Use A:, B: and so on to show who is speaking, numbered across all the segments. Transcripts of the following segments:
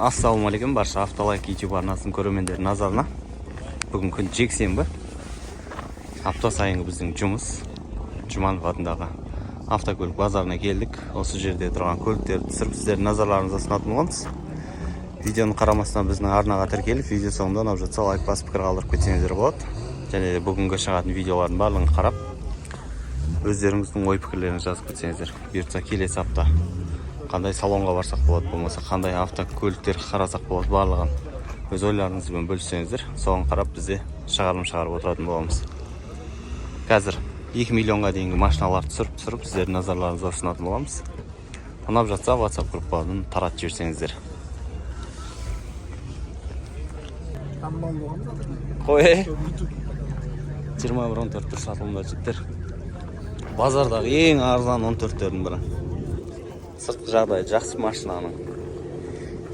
A: Ассалаумағалейкум, барша Автолайк YouTube арнасының көрермендері назарына. Бүгін күн жексенбі. Апта сайынғы біздің жұмыс. Жұманов атындағы автокөлік базарына келдік. Осы жерде тұрған көліктерді түсіріп, сіздердің назарларыңызға ұсынатын боламыз. Видеоны қарамастан біздің арнаға тіркеліп, видео соңында ұнап жатса, лайк басып, пікір қалдырып кетсеңіздер болады. Және де бүгінгі шығатын видеолардың барлығын қарап, өздеріңіздің ой пікірлеріңізді жазып кетсеңіздер. Бұйыртса, келесі апта қандай салонға барсақ болады, болмаса қандай автокөліктер қарасақ болады, барлығын өз ойларыңызбен бөліссеңіздер, соған қарап бізде шығарылым шығарып отыратын боламыз. Қазір 2 миллионға дейінгі машиналар түсіріп түсіріп, сіздердің назарларыңызға ұсынатын боламыз. Ұнап жатса, WhatsApp группадан таратып жіберсеңіздер. Қой, 21 14 тұр сатылымда, жігіттер. Базардағы ең арзан 14-тердің бірі. Сыртқы жағдайы жақсы машинаның.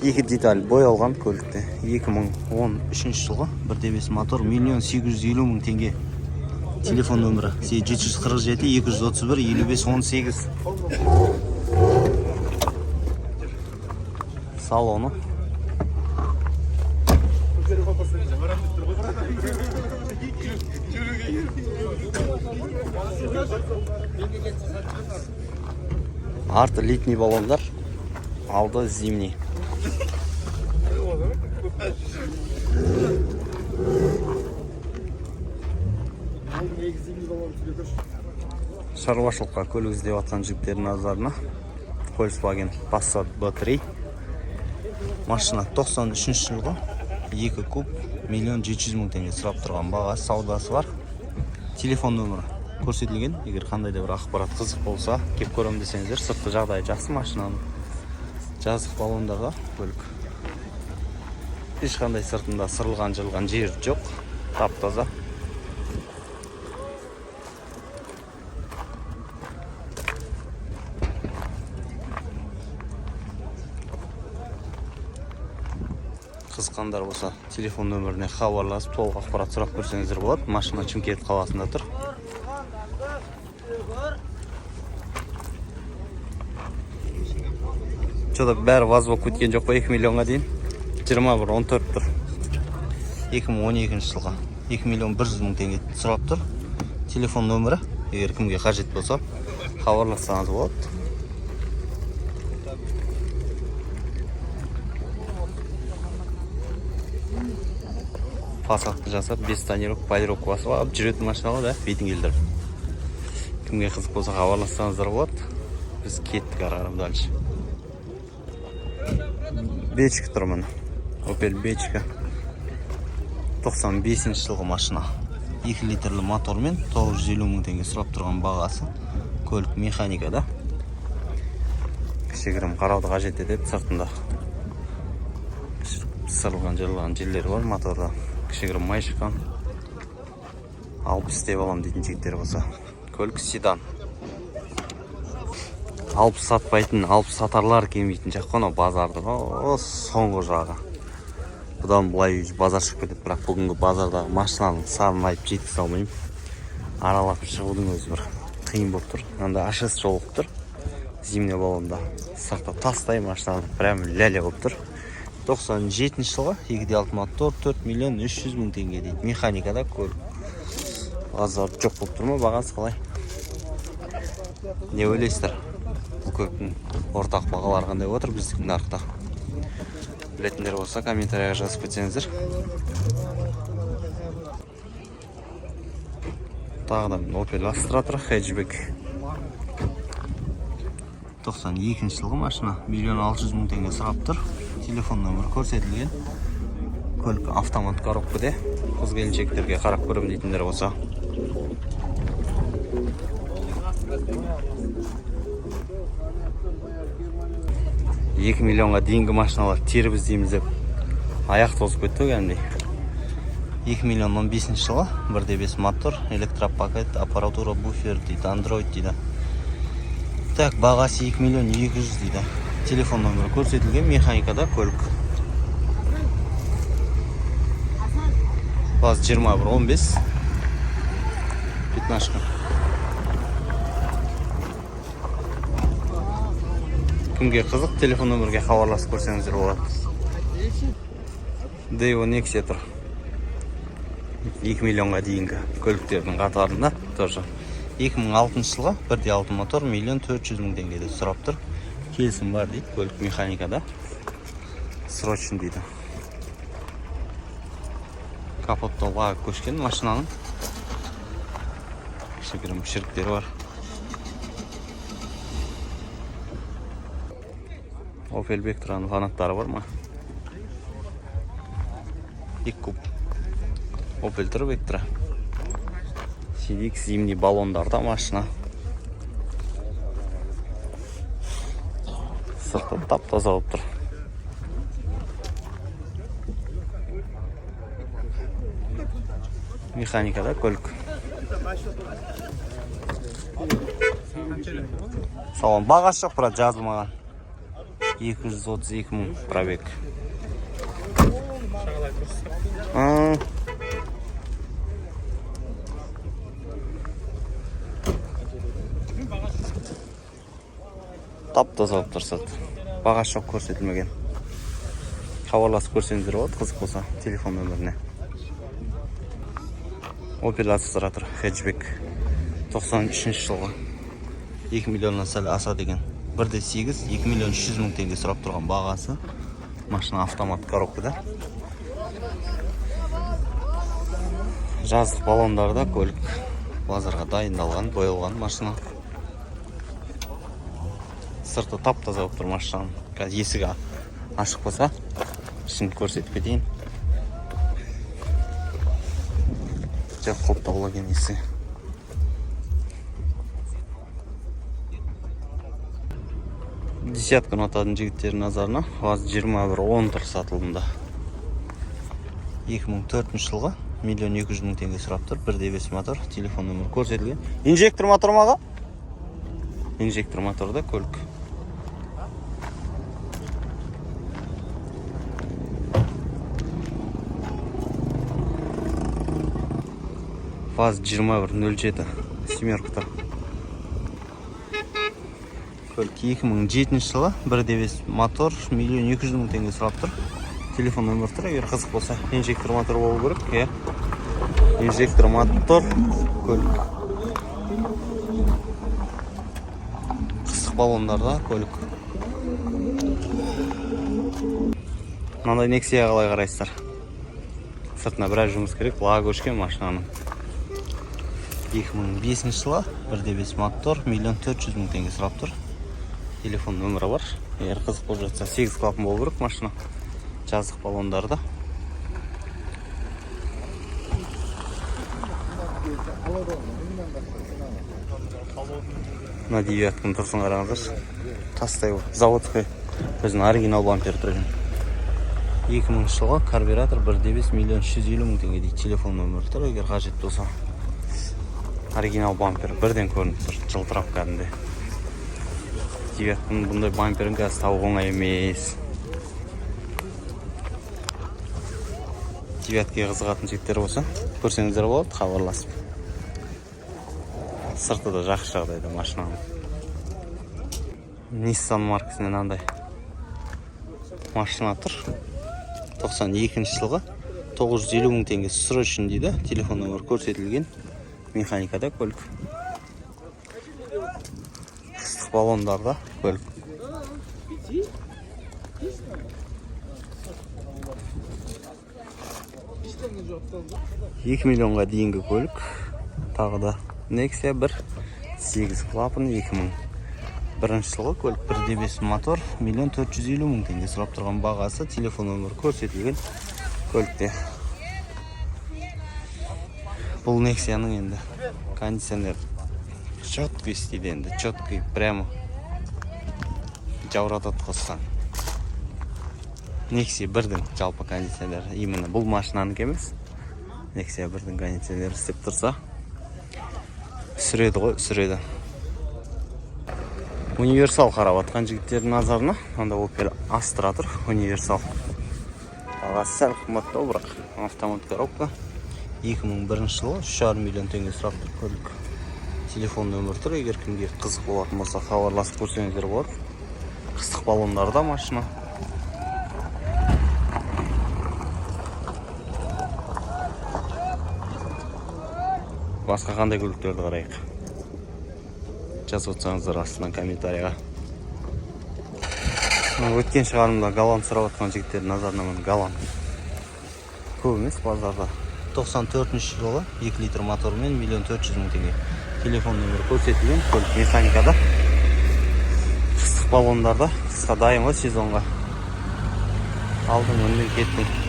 A: Екі деталь боялған көлікте. 2013 жылғы, 1.5 мотор, 1 850 000 теңге. Телефон нөмірі 747 231 55 18. Салоны. Арты летний баллондар, алды зимний. Шаруашылыққа көлік іздеп жатқан жігіттердің назарына Volkswagen Passat B3. Машина 93 жылғы, 2 куб, 1 700 000 теңге сұрап тұрған бағасы, саудасы бар. Телефон нөмірі көрсетілген. Егер қандай да бір ақпарат қызық болса, кеп көремін десеңіздер, сыртқы жағдайы жақсы машинаның. Жазық баллондағы көлік. Ешқандай сыртында сырылған жырылған жері жоқ. Тап таза. Қызыққандар болса, телефон нөміріне хабарласып, толық ақпарат сұрап көрсеңіздер болады. Машина Шымкент қаласында тұр. Что-то бәрі ваз болып кеткен жоқ па 2 миллионға дейін? 21 14 тұр. 2012 жылғы, 2 миллион 100 мың теңге сұрап тұр. Телефон нөмірі, егер кімге қажет болса, хабарлассаңыз болады. Посадка жасап, без тонировка, полировка басып алып жүретін машина ғой да, бетін келтіріп. Кімге қызық болса, хабарлассаңыздар болады. Біз кеттік ары қарай дальше. Бечка тұр, міне. Opel Бечка. 95 жылғы машина. 2 литрлі мотормен, 950 мың теңге сұрап тұрған бағасы. Көлік механикада. Кішігірім қарауды қажет етеді сыртында. Сырылған жырылған жерлері бар моторда. Кішігірім май шыққан. Алып істеп алам дейтін жігіттер болса. Көлік седан. Алып сатпайтын, алып сатарлар келмейтін жақ қой анау базардың о соңғы жағы. Бұдан былай базар шығып кетеді, бірақ бүгінгі базардағы машинаның санын айтып жеткізе алмаймын. Аралап шығудың өзі бір қиын болып тұр. Анда А6 жолығып тұр. Зимний баллонда. Сырты тастай машинаның, прям ляля болып тұр. 97 жылғы, 2.6 мотор, 4 миллион 300 мың теңге дейді. Механикада көлік. Базар жоқ болып тұр ма, бағасы қалай? Не ойлайсыздар? Бұл көліктің ортақ бағалары қандай болып отыр біздің нарықта? Білетіндер болса, комментарияға жазып кетсеңіздер. Тағы да Opel Astra тұр, хэтчбек. 92 жылғы машина, 1 600 000 теңге сұрап тұр. Телефон нөмірі көрсетілген. Көлік автомат коробкада. Қыз келіншектерге қарап көремін дейтіндер болса. 2 миллионға дейінгі машиналар теріп іздейміз деп аяқ тозып кетті ғой кәдімгідей. 2 миллион 15 жылы, 1.5 мотор, электропакет, аппаратура, буфер дейді, Android дейді. Так, бағасы 2 миллион 200 дейді. Телефон нөмірі көрсетілген, механикада көлік. ВАЗ 21 15, пятнашка. Кімге қызық, телефон нөмірге хабарласып көрсеңіздер болады. Daewoo Nexia тұр. 2 миллионға дейінгі көліктердің қатарында тоже. 2006 жылғы 1.6 мотор 1 400 000 теңгеде сұрап тұр. Келісім бар дейді, көлік механикада. Срочно дейді. Капотта лак көшкен машинаның. Кішігірім шіріктері бар. Opel Vectra'nın фанаттары бар ма? 2 куб. Opel тұр, Vectra. CDX зимний баллондарда машина. Сырты тап-таза болып тұр. Механикада көлік. Салон бағасы жоқ, брат, жазылмаған. 232 мың пробег. А. Тап-таза болып тұр сырты. Бағасы жоқ, көрсетілмеген. Хабарласып көрсеңіздер болады, қызық болса, телефон нөміріне. Opel Astra тұр, хэтчбек. 93 жылғы. 2 миллионнан сәл аса деген. 1.8, 2 миллион 300 мың теңге сұрап тұрған бағасы. Машина автомат коробкада. Жаздық баллондарда көлік базарға дайындалған, боялған машина. Сырты тап-таза болып тұр машинаның. Қазір есігі ашық болса, ішін көрсетіп кетейін. Жоқ, құлыптаулы екен есігі. Десятка ұнататын жігіттердің назарына ВАЗ 2110 тұр сатылымда. 2004 жылғы 1 200 000 теңге сұрап тұр. 1.5 мотор, телефон нөмірі көрсетілген. Инжектор мотор ма, аға? Инжектор моторда көлік. ВАЗ 2107 семерка тұр. Көлік 2007 жылы 1.5 мотор 1 200 000 теңге сұрап тұр. Телефон нөмірі тұр, егер қызық болса. Инжектор мотор болу керек, иә. Инжектор мотор көлік. Қыстық баллондарда көлік. Мынандай Nexia қалай қарайсыздар? Сыртына біраз жұмыс керек, лаг өшкен машинаның. 2005 жылы 1.5 мотор 1 400 000 теңге сұрап тұр. Телефон нөмірі бар. Егер қызық болып жатса, 8 клапан болу керек машина. Жаздық баллондарда. Мына девятканың тұрсын қараңыздаршы. Тастай заводской, өзінің оригинал бампер тұр екен. 2000 жылғы карбюратор 1.5 1 350 000 теңге дейді. Телефон нөмірі тұр, егер қажет болса. Оригинал бампер бірден көрініп тұр, жылтырап кәдімгідей. Девятканың бұндай бамперін қазір табу оңай емес. Девяткаға қызығатын жігіттер болса, көрсеңіздер болады хабарласып. Сырты да жақсы жағдайда машинаның. Nissan маркасынан андай машина тұр. 92 жылғы 950 мың теңге срочно дейді. Телефон нөмірі көрсетілген. Механикада көлік. Қыстық баллондарда көлік. 2 миллионға дейінгі көлік. Тағы да Nexia 1 8 клапан 2001 жылғы көлік 1.5 мотор 1 450 000 теңге сұрап тұрған бағасы, телефон нөмірі көрсетілген көлікте. Бұл Nexia'ның енді кондиционер четко істейді енді, четко, прямо жауратады қоссаң. Nexia бірдің жалпы кондиционер, именно бұл машинанікі емес. Nexia бірдің кондиционері істеп тұрса, сүреді ғой, сүреді. Универсал қарап атқан жігіттердің назарына анда Opel Astra тұр, универсал. Бағасы сәл қымбаттау, бірақ автомат коробка 2001 жылы 3,5 миллион теңге сұрап тұр көлік. Телефон нөмірі тұр, егер кімге қызық болатын болса, хабарласып көрсеңіздер болады. Қыстық баллондарда машина. Басқа қандай көліктерді қарайық? Жазып отырсаңыздар астынан комментарийға. Мына өткен шығарылымда Галан сұрап жатқан жігіттердің назарына, міне, Галан. Көп емес базарда. 94 жылы, 2 литр мотормен, 1 400 000 теңге. Телефон нөмірі көрсетілген. Көлік механикада. Қыстық баллондарда, қысқа дайын ғой, сезонға. Алдың, міндің, кеттің.